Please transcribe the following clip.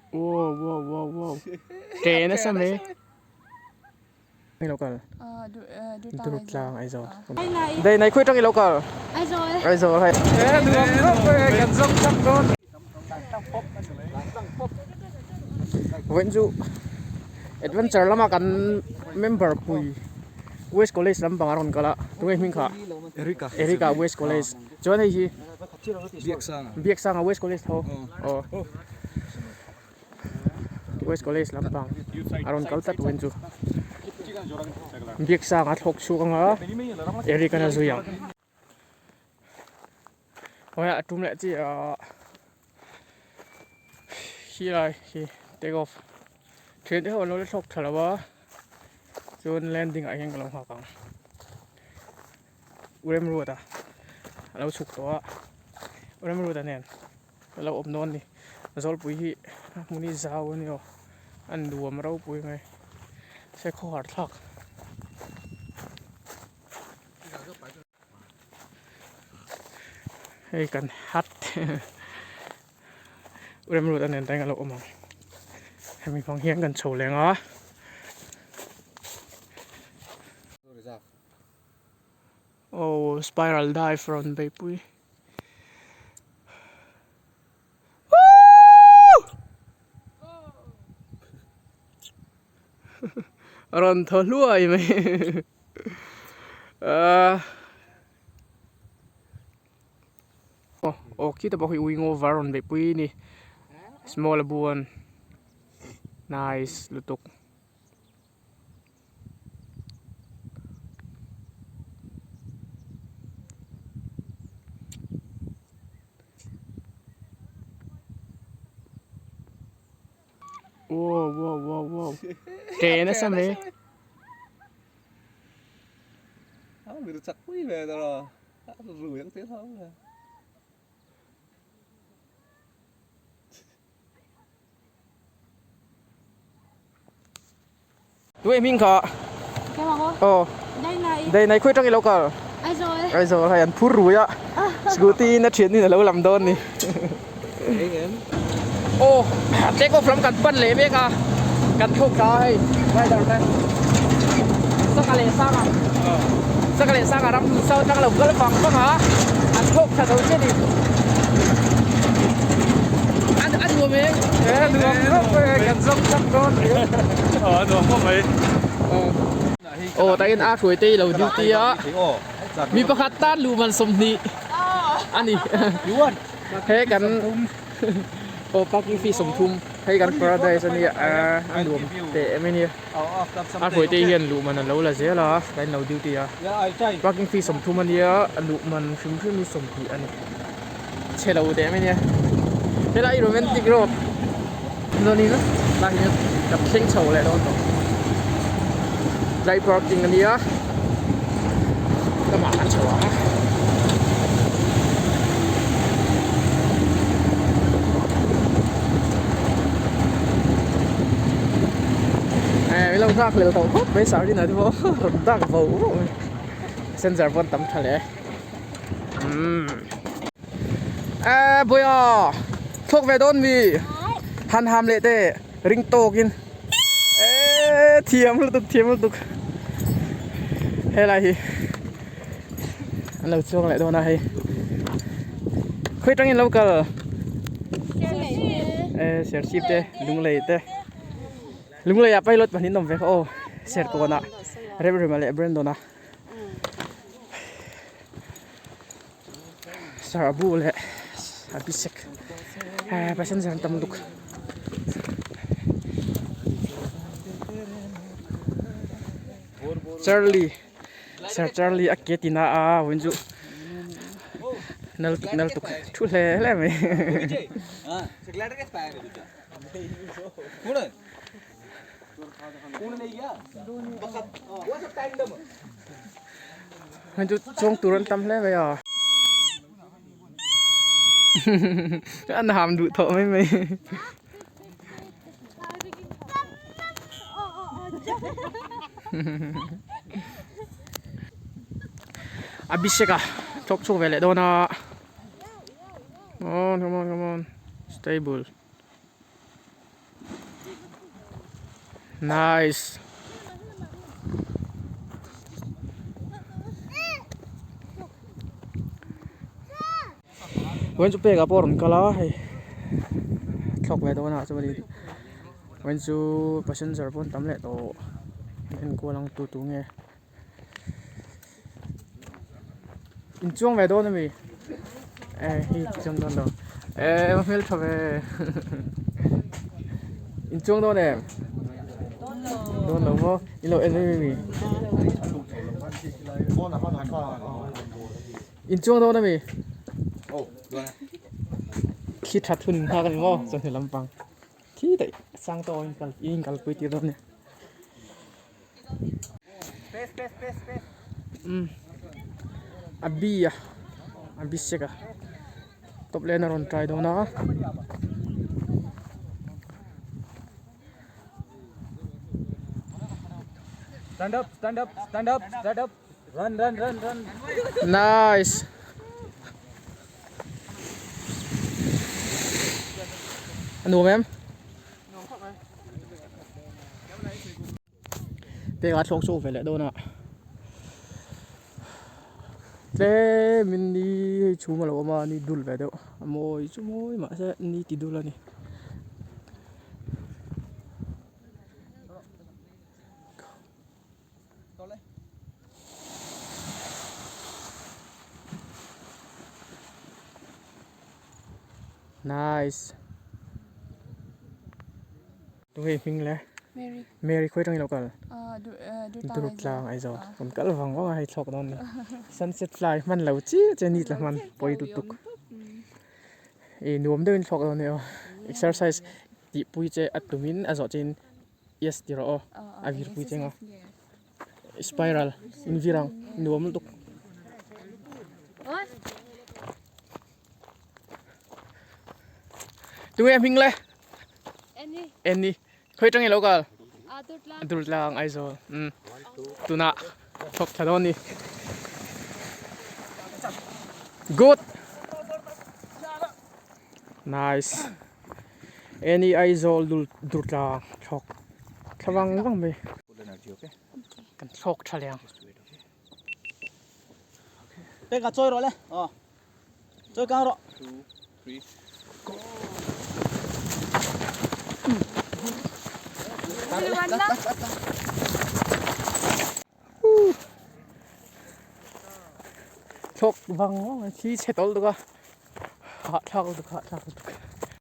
Wow wow wow wow Ṭe nasa mai I lo kal Durtlang Aizawl Dei nei khawi tang i lo kal Aizawl Aizawl hei Vawiin chu adventure lama kan member pui West College lampang a rawn kal a tunge hming kha Erica Erica West College chuan hei hi Biaksanga Biaksanga West College tho aw West College lampang a rawn kal tlat vawiin chu Biaksanga thlawk chhuak anga Eric an a zui ang Hawia a tum leh chi ah khi lai khi take off thian te ho an lo la thlawk tha lo a chuan landing ah hian ka lo nghak ang U Remruata a lo chhuk tawh a U Remruata nen ka lo awm dawn a ni Zawlpui hi a hmun hi zau a ni aw a nuam ropui mai se khawhar thlak. Hei kan hat remruat a nen teng a lo awm ang hemi hmang hian kan chho leng a. Aw spiral dive rawn beihpui. Rawn thaw hluai mai ahh aw aw khita pawh khi ui ngaw var rawn beihpui a ni small a buan nice lutuk. Wow wow wow wow Ṭe nasa mai. Tui hming kha. Aw. Dei nei khawi tang i lo kal. Aizawl. Aizawl hei an phur rui a. Scooty in a thian in a lo lam dawn ni. Aw take off lam kan pan leh mek a. Kan thlawk thla a hei rider te. Saka leh sanga. Saka leh sanga ram hmun sau tang lo kal vang vang a. An thlawk thla zo chiah ni. An a nuam e. A nuam khawp mai kan zawng chak dawn ringawt. A nuam khawp mai. Aw takin a hruai te i lo duty a. Mi pakhat tan luh man 20 a ni. He kan aw parking fee 30 hei kan paradise a nia a nuam teh em a nia. A hruai te hian luh man an lo la zel a kan lo duty a. Parking fee 30 a nia luh man hrim hrim hi 20 a ni. Chhe lo teh mai nia helai romantic road chuanin tah hian kan thleng chho leh dawn tawh tlai parking a nia lamah kan chho ang eh min lo nghak leh tawh khawp mai sardine ah te pawh rawn dak vo vo mai passenger pawh an tam tha leh e. Eee Bawiha thlawk ve dawn mi han ham leh teh ring tawk in eee thiam lutuk thiam lutuk helai hi an lo chuang leh dawn a hei khawi tangin lo kal eee serchhip te lunglei te lunglei ah pilot pahnih an awm ve kha aw serkawn ah Remrema leh Brandon a. Sarbu leh Abhishek passenger an tam lutuk Charlie Sir Charlie a ke tina a vawiin chu nal tuk nal tuk thu hle hle mai. Hei chu chuang tur an tam hle mai a an ham duh thawh mai mai Abhishek a thawk chhuak ve leh dawn a come on come on come on stable. Nice. Vawiin chu pekah pawh a rawn kal a hei thlawk ve dawn a chuanin vawiin chu passenger pawh an tam leh tawh an enkual ang tu tu nge in chuang ve dawn ami eh hei chuang dawn lo eh va hmeltha ve in chuang dawn em dawn lo maw in lo en mai mai ami. In chuang dawn ami? Khi that hun nghak ani maw chawhnu lampang khi daih sang tawh in kal in kalpui tir dawn nia. Umm a bi a a bi sek a top lane a rawn try dawn a. Stand up stand up stand up stand up. Run run run run. Nice. A nuam em? Peka thlawk chu ve leh dawn a. Tlemin ni hei chhum a lo awm a ni dul ve deuh a mawi chu mawi mahse ni ti dul a ni. Nice. Tu hei hming le? Mary. Mary khawi tang i lo kal? Ah, Durtlang Aizawl. Kan kal vang vang a hei thlawk dawn ni. Sunset fly hman lo chi che ni tla hman pawi tuk tuk. I nuam deuhin thlawk dawn ni aw. Exercise tihpui che a tumin a zawh chin Yes ti rawh aw a vir pui cheng a spiral in vir ang nuam lutuk tunge hming le Annie khawi tang i lo kal Durtlang Aizawl um tunah thawk thla dawn ni good Nice. Eni Aizawl dul durtlang thlawk thla vang vang mai. Kan thlawk tha leh ang. Peka chawi rawh le. Aw. Chawi kang rawh. Thlawk vang vang mai. Thli chhe tawlh tuk a. Hahthlak lutuk hahthlak lutuk.